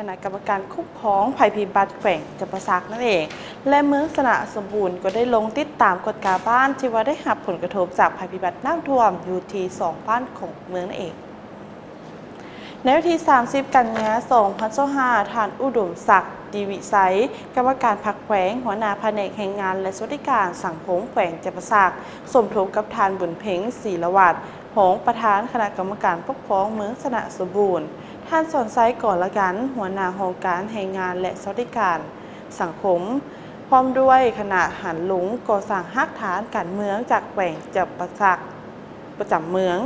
ຄະນະກຳມະການຄຸ້ມຄອງໄພພິບັດແຂວງຈຳປາສັກນັ້ນເອງ ແລະ ເມືອງຊະນະສົມບູນກໍໄດ້ລົງຕິດຕາມກວດກາບ້ານທີ່ວ່າໄດ້ຮັບຜົນກະທົບຈາກໄພພິບັດນ້ຳຖ້ວມຢູ່ທີ່ສອງບ້ານຂອງເມືອງນັ້ນເອງ. ໃນວັນທີສາມສິບ ກັນຍາ ສອງພັນຊາວຫ້າ ທ່ານ ອຸດົມສັກ ຕີວິໄຊ ກຳມະການພັກແຂວງ, ຫົວໜ້າພະແນກແຮງງານ ແລະ ສະຫວັດດີການສັງຄົມແຂວງຈຳປາສັກ ສົມທົບກັບທ່ານ ບຸນເພັງ ສີລະວັດ ຮອງປະທານຄະນະກຳມະການປົກຄອງເມືອງຊະນະສົມບູນ, ທ່ານ ສອນໄຊ ກໍລະກັນ ຫົວໜ້າຫ້ອງການແຮງງານ ແລະ ສະຫວັດດີການສັງຄົມ ພ້ອມດ້ວຍຄະນະຫັນລົງກໍ່ສ້າງຮາກຖານການເມືອງຈາກແຂວງຈຳປາສັກ ປະຈຳເມືອງ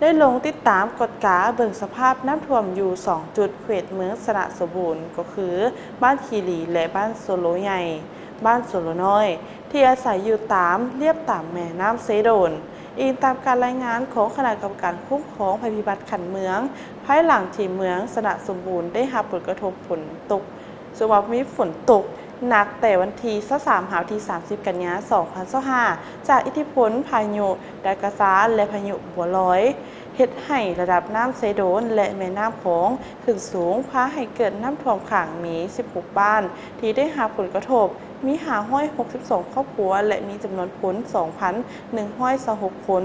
ໄດ້ລົງຕິດຕາມກວດກາເບິ່ງສະພາບນ້ຳຖ້ວມຢູ່ສອງຈຸດເຂດເມືອງຊະນະສົມບູນ ກໍຄື ບ້ານຂີ້ຫຼີ ແລະ ບ້ານໂຊໂລໃຫຍ່, ບ້ານໂຊໂລນ້ອຍ ທີ່ອາໄສຢູ່ຕາມ ລຽບຕາມແມ່ນ້ຳເຊໂດນ. ອີງຕາມການລາຍງານຂອງຄະນະກຳມະການຄຸ້ມຄອງໄພພິບັດຂັ້ນເມືອງ, ພາຍຫຼັງທີ່ເມືອງຊະນະສົມບູນໄດ້ຮັບຜົນກະທົບຝົນຕົກ ເຊິ່ງວ່າມີຝົນຕົກໜັກແຕ່ວັນທີຊາວສາມຫາວັນທີສາມສິບ ກັນຍາ ສອງພັນຊາວຫ້າ ຈາກອິດທິພົນພາຍຸດາກາຊາ ແລະ ພາຍຸບົວລອຍ ເຮັດໃຫ້ລະດັບນ້ຳເຊໂດນ ແລະ ແມ່ນ້ຳຂອງຂຶ້ນສູງ ພາໃຫ້ເກີດນ້ຳຖ້ວມຂັງ. ມີສິບຫົກບ້ານທີ່ໄດ້ຮັບຜົນກະທົບ ມີຫ້າຮ້ອຍຫົກສິບສອງຄອບຄົວ ແລະ ມີຈຳນວນຄົນ ສອງພັນໜຶ່ງຮ້ອຍຊາວຫົກຄົນ,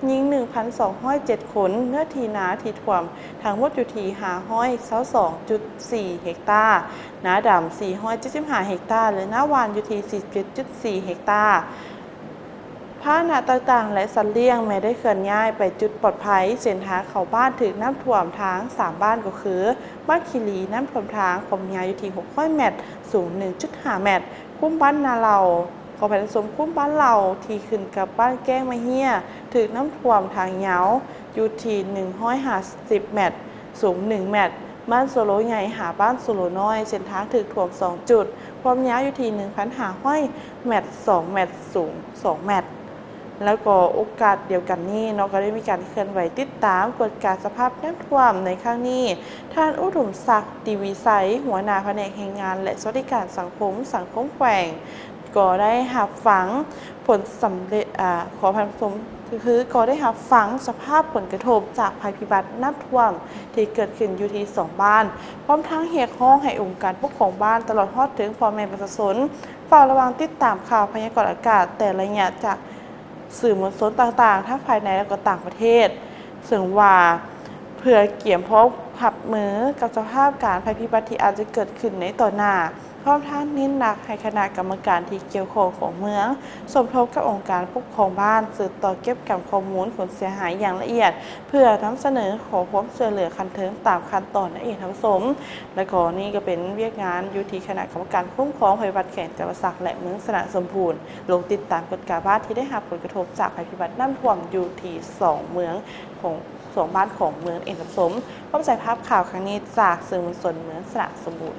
ຍິງ ໜຶ່ງພັນສອງຮ້ອຍເຈັດຄົນ, ເນື້ອທີ່ນາທີ່ຖ້ວມທັງໝົດຢູ່ທີ່ ຫ້າຮ້ອຍຊາວສອງຈຸດສີ່ເຮັກຕາ, ນາດຳ ສີ່ຮ້ອຍເຈັດສິບຫ້າເຮັກຕາ ແລະ ນາຫວ່ານຢູ່ທີ່ ສີ່ສິບເຈັດຈຸດສີ່ເຮັກຕາ. ພາຫະນະຕ່າງໆ ແລະ ສັດລ້ຽງແມ່ນໄດ້ເຄື່ອນຍ້າຍໄປຈຸດປອດໄພ. ເສັ້ນທາງເຂົ້າບ້ານຖືກນ້ຳຖ້ວມທາງສາມບ້ານ ກໍຄື ບ້ານຂີ້ຫຼີ ນ້ຳຖ້ວມທາງ ຄວາມຍາວຢູ່ທີ່ ຫົກຮ້ອຍແມັດ, ສູງ ໜຶ່ງຈຸດຫ້າແມັດ, ຄຸ້ມບ້ານນາເຫຼົ່າ ຂໍອະໄພທ່ານຜູ້ຊົມ, ຄຸ້ມບ້ານເຫຼົ່າທີ່ຂຶ້ນກັບບ້ານແກ້ງມະເຮຍ ຖືກນ້ຳຖ້ວມທາງຍາວຢູ່ທີ່ ໜຶ່ງຮ້ອຍຫ້າສິບແມັດ, ສູງ ໜຶ່ງແມັດ, ບ້ານໂຊໂລໃຫຍ່ຫາບ້ານໂຊໂລນ້ອຍ ເສັ້ນທາງຖືກຖ້ວມສອງຈຸດ, ຄວາມຍາວຢູ່ທີ່ ໜຶ່ງພັນຫ້າຮ້ອຍແມັດ, ສອງແມັດ, ສູງ ສອງແມັດ. ແລ້ວກໍໂອກາດດຽວກັນນີ້ເນາະ ກໍໄດ້ມີການເຄື່ອນໄຫວຕິດຕາມກວດກາສະພາບນ້ຳຖ້ວມໃນຄັ້ງນີ້. ທ່ານ ອຸດົມສັກ ຕີວິໄຊ ຫົວໜ້າພະແນກແຮງງານ ແລະ ສະຫວັດດີການສັງຄົມ ສັງຄົມແຂວງ ກໍໄດ້ຮັບຟັງຜົນສຳເລັດ ອາ ຂໍອະໄພທ່ານຜູ້ຊົມ ຄືກໍໄດ້ຮັບຟັງສະພາບຜົນກະທົບຈາກໄພພິບັດນ້ຳຖ້ວມທີ່ເກີດຂຶ້ນຢູ່ທີ່ສອງບ້ານ, ພ້ອມທັງຮຽກຮ້ອງໃຫ້ອົງການປົກຄອງບ້ານ ຕະຫຼອດຮອດເຖິງພໍ່ແມ່ປະຊາຊົນ ເຝົ້າລະວັງຕິດຕາມຂ່າວພະຍາກອນອາກາດແຕ່ໄລຍະຈາກສື່ມວນຊົນຕ່າງໆ ທັງພາຍໃນ ແລະ ກໍຕ່າງປະເທດ ເຊິ່ງວ່າເພື່ອກຽມພ້ອມຮັບມືກັບສະພາບການໄພພິບັດທີ່ອາດຈະເກີດຂຶ້ນໃນຕໍ່ໜ້າ. ພ້ອມທັງເນັ້ນໜັກໃຫ້ຄະນະກຳມະການທີ່ກ່ຽວຂ້ອງຂອງເມືອງ ສົມທົບກັບອົງການປົກຄອງບ້ານ ສືບຕໍ່ເກັບກຳຂໍ້ມູນຜົນເສຍຫາຍຢ່າງລະອຽດ ເພື່ອນຳສະເໜີຂໍຄວາມຊ່ວຍເຫຼືອຂັ້ນເທິງຕາມຂັ້ນຕອນນັ້ນເອງທ່ານຜູ້ຊົມ. ແລະ ກໍນີ້ກໍເປັນວຽກງານຢູ່ທີ່ຄະນະກຳມະການຄຸ້ມຄອງໄພພິບັດແຂວງຈຳປາສັກ ແລະ ເມືອງຊະນະສົມບູນ ລົງຕິດຕາມກວດກາບ້ານທີ່ໄດ້ຮັບຜົນກະທົບຈາກໄພພິບັດນ້ຳຖ້ວມຢູ່ທີ່ສອງເມືອງຂອງ ສອງບ້ານຂອງເມືອງເອງທ່ານຜູ້ຊົມ. ພວມໃສ່ພາບຂ່າວຄັ້ງນີ້ຈາກສື່ມວນຊົນເມືອງຊະນະສົມບູນ.